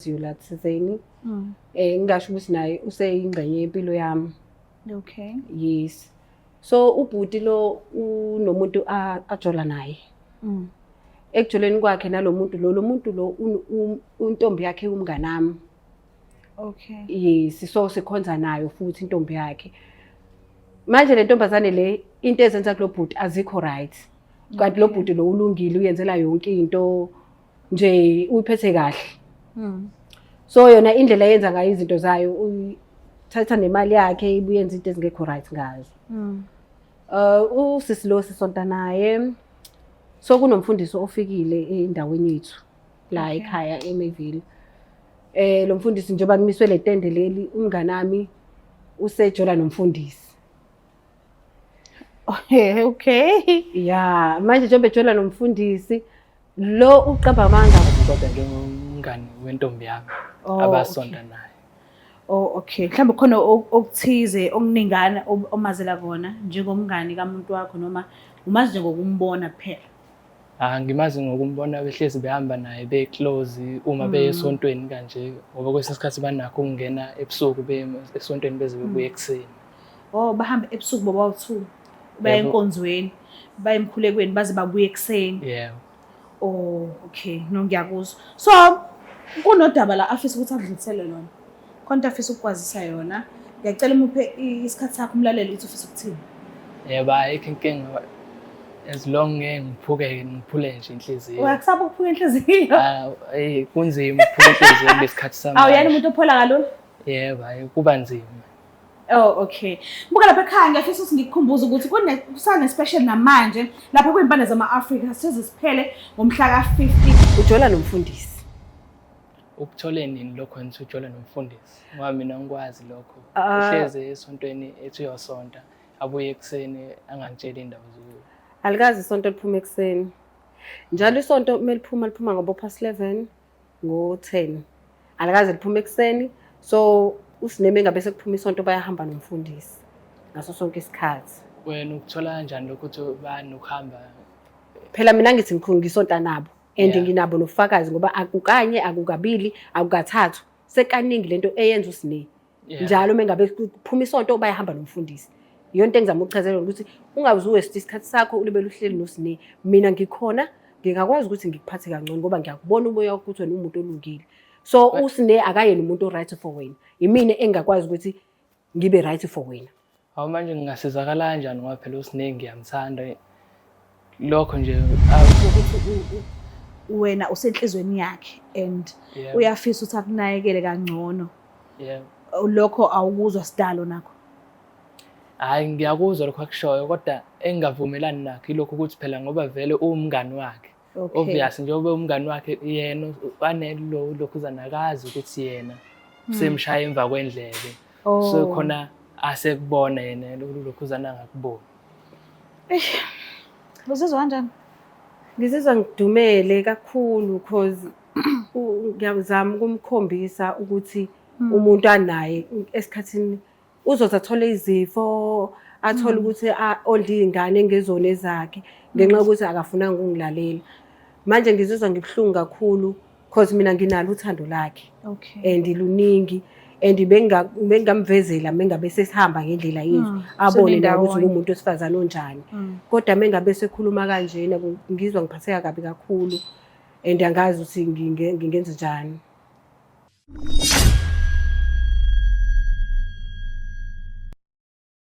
La thizeni. Ngingasho ukuthi naye useyingxenye yempilo yami. Yes. So ubhuti lo unomuntu ajola naye. Ekujoleni kwakhe nalomuntu lo, lo muntu lo untombi yakhe umnganami. Yes, so sikhonza nayo futhi intombi yakhe. Manje le ntombazane le, into ezenza kulo bhuti azikho right. Kanti lo bhuti lo ulungile, uyenzela yonke into nje, uyiphethe kahle. So yona indlela eyenza ngayo izinto zayo, uyithatha nemali yakhe, ibuye yenza into ezingekho right ngazo. Usisi lo sisonta naye. So kunomfundisi ofikile endaweni yethu la ekhaya eMayville. Lo mfundisi, njengoba kumiswe le tende leli, umnganami usejola nomfundisi. Ya, manje njengoba ejola nomfundisi lo, uqamba amanga. Kodwa njengomngani wentombi yami abasonta naye. Oh, okay. Mhlawumbe khona okuthize okuningana omazela kona njengomngani kamuntu wakho, noma umazi nje ngokumbona kuphela? Ah, ngimazi ngokumbona behlezi behamba naye, be-close uma beye esontweni kanje, ngoba kwesinye isikhathi banakho ukungena ebusuku beye esontweni, beze bebuye ekuseni. Oh, bahamba ebusuku bobawu-two. Baya Yebo. enkonzweni, baya emkhulekweni, baze babuye ekuseni. Yebo. Oh, okay. No, ngiyakuzwa. So, kunodaba la afisa ukuthi akudlulisele lona. Khona into afisa ukukwazisa yona. Ngiyacela umuphe isikhathi sakho, umlalele ukuthi ufisa ukuthini. Yebo, ayikho inkinga, as long ngeke ngiphuke, ngiphule nje inhliziyo. Uyakusaba ukuphuka inhliziyo? Ah, kunzima ukuphuka inhliziyo kulesikhathi samanje. Awuyena umuntu ophola kalula? Yebo, hayi, kuba nzima. Oh, okay. Buka lapha ekhaya, ngiyafisa ukuthi ngikukhumbuze ukuthi kune kusane special namanje lapha kwimpande zama-Afrika, size siphele ngomhla ka-50. Ujola nomfundisi. Ukuthole nini lokho nithi ujola nomfundisi? Ngoba mina ngikwazi lokho. Ah. Uhleze esontweni, ethi uyosonta, abuye ekuseni angangitsheli indawo zokuya. Alikazi isonto liphuma ekuseni. Njalo isonto kumele liphuma, liphuma ngobo past 11, ngo-10. Alikaze liphuma ekuseni. So usineme ngabe sekuphuma isonto, bayahamba nomfundisi ngaso sonke isikhathi. Wena ukuthola kanjani lokho ukuthi banokuhamba? Phela mina ngithi ngikhulu, ngisonta nabo and nginabo nobufakazi, ngoba akukanye, akukabili, akukathathu, sekaningi lento eyenza usine. Njalo uma ngabe kuphuma isonto bayahamba nomfundisi. Iyona into engizama ukuchazela ukuthi ungaze uwaste isikhathi sakho ulibele uhleli nosine. Mina ngikhona, ngingakwazi ukuthi ngikuphathe kangcono, ngoba ngiyakubona umoya wakho ukuthi wena umuntu olungile. So usine akayena umuntu o-right for wena, imina engingakwazi ukuthi ngibe right for wena. Hawu, manje ngingasizakala kanjani, ngoba phela uSine ngiyamthanda. Lokho nje Ukuthi wena usenhlizweni yakhe and uyafisa ukuthi akunakekele kangcono. Yebo. Lokho awukuzwa sidalo nakho? Hhayi, ngiyakuzwa lokho akushoyo, kodwa engingavumelani nakho ilokhu ukuthi phela ngoba vele uwumngani wakhe. Obvious, njengoba umngani wakhe yena anelo lokhuzana, akazi ukuthi yena semshaya emva kwendlebe. So khona asekubona yena lokhuzana angakuboni. Uzizwa kanjani? Ngizizwa ngidumele kakhulu, cause ngiyazama ukumkhombisa ukuthi umuntu anaye esikhathini uzoze athole izifo, athole ukuthi ondle iy'ngane engezona ezakhe ngenxa yokuthi akafunanga ukungilalela. Manje ngizizwa ngibuhlungu kakhulu, cause mina nginalo uthando lakhe and luningi, and bengingamvezela mengabe sesihamba ngendlela yethu, abone naye ukuthi Senindawonye. ngumuntu wesifazane onjani. Kodwa mengabe sekhuluma kanjena, ngizwa ngiphatheka kabi kakhulu and angazi ukuthi ngingenze njani.